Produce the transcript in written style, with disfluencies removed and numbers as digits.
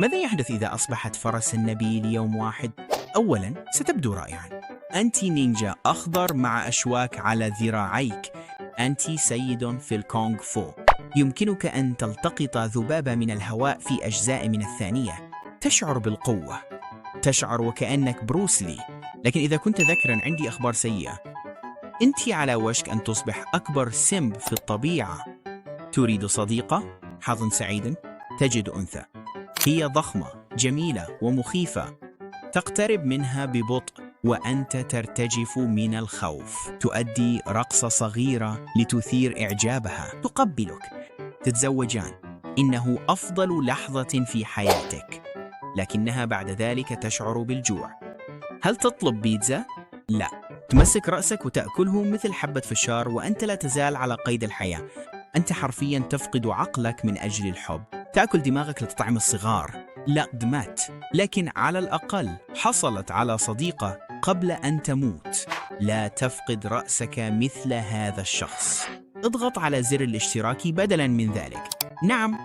ماذا يحدث إذا أصبحت فرس النبي ليوم واحد؟ أولاً، ستبدو رائعاً. أنت نينجا أخضر مع أشواك على ذراعيك. أنت سيد في الكونغ فو. يمكنك أن تلتقط ذبابة من الهواء في أجزاء من الثانية. تشعر بالقوة، تشعر وكأنك بروسلي. لكن إذا كنت ذكرا، عندي أخبار سيئة. أنت على وشك أن تصبح أكبر simp في الطبيعة. تريد صديقة؟ حظ سعيد، تجد أنثى. هي ضخمة، جميلة ومخيفة. تقترب منها ببطء وأنت ترتجف من الخوف. تؤدي رقصة صغيرة لتثير إعجابها. تقبلك. تتزوجان. إنه أفضل لحظة في حياتك. لكنها بعد ذلك تشعر بالجوع. هل تطلب بيتزا؟ لا. تمسك رأسك وتأكله مثل حبة فشار وأنت لا تزال على قيد الحياة. أنت حرفيا تفقد عقلك من أجل الحب. تأكل دماغك لتطعم الصغار. لقد مات، لكن على الأقل حصلت على صديقة قبل أن تموت. لا تفقد رأسك مثل هذا الشخص. اضغط على زر الاشتراك بدلا من ذلك. نعم.